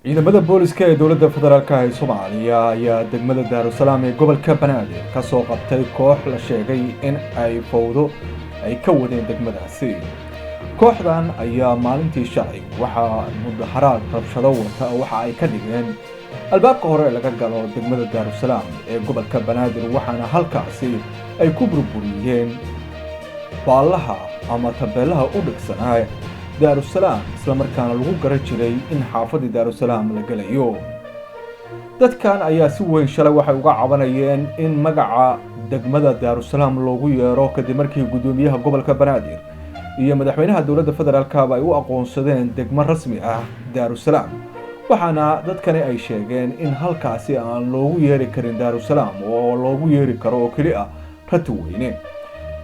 Ciidamada booliska ee dowladda federaalka ee Soomaaliya ayaa degmada Daarusalaam ee gobolka Banaadir ka soo qabtay koox la sheegay in ay fowdo ay ka wadeen degmadaasi. Kooxdan ayaa maalintii shalay waxaa mudaharaad rabshado wata waxa ay ka dhigeen albaabka hore laga galo degmada Daarusalaam ee gobolka Banaadir, waxaana halkaasi ay ku burburiyeen baallaha ama tabeelaha u dhigsanaa Daarusalaam, islamarkaana lagu garan jiray in xaafadii Daarusalaam la gelayo. Dadkan ayaa si weyn shalay waxay uga cabanayeen in magaca degmada Daarusalaam loogu yeero, kadib markii guddoomiyaha gobolka Banaadir iyo madaxweynaha dowladda federaalkaba ay u aqoonsadeen degmo rasmi ah Daarusalaam. Waxaana dadkani ay sheegeen in halkaasi aan loogu yeeri karin Daarusalaam oo loogu yeeri karo oo keli ah Rati Weyne.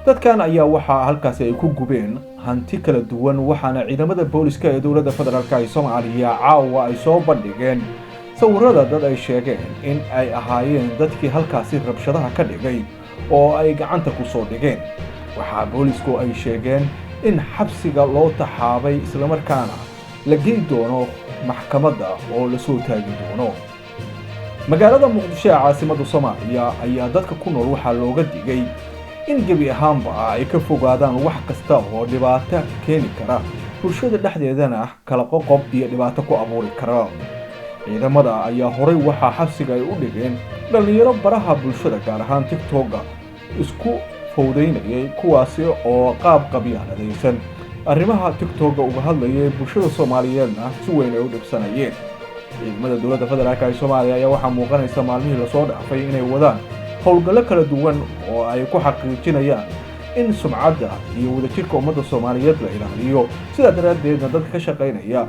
Dadkan ayaa waxaa halkaasi ay ku gubeen hanti kala duwan, waxaana ciidamada booliska ee dowladda federaalka ee Soomaaliya caawa ay soo bandhigeen sawirada dad ay sheegeen in ay ahaayeen dadkii halkaasi rabshadaha ka dhigay oo ay gacanta ku soo dhigeen. Waxaa boolisku ay sheegeen in xabsiga loo taxaabay, islamarkaana la gey doono maxkamadda oo lasoo taagi doono. Magaalada Muqdisho ee caasimadda Soomaaliya ayaa dadka ku nool waxaa looga digay in gebi ahaanba ay ka fogaadaan wax kasta oo dhibaato keeni kara, bulshada dhexdeedana kala qoqob iyo dhibaato ku abuuri kara. Ciidamada ayaa horay waxaa xabsiga ay u dhigeen dhallinyaro baraha bulshada, gaar ahaan TikToka, isku fowdaynayay, kuwaasi oo qaab qabyaaladaysan arrimaha TikToka uga hadlayay, bulshada Soomaaliyeedna si weyn ay u dhibsanayeen. Ciidamada dowladda federaalka ee Soomaaliya ayaa waxaa muuqanaysa maalmihii lasoo dhaafay inay wadaan howlgallo kala duwan oo ay ku xaqiijinayaan in sumcadda iyo wadajirka ummadda Soomaaliyeed la ilaaliyo, sidaa daraaddeedna dadka ka shaqaynaya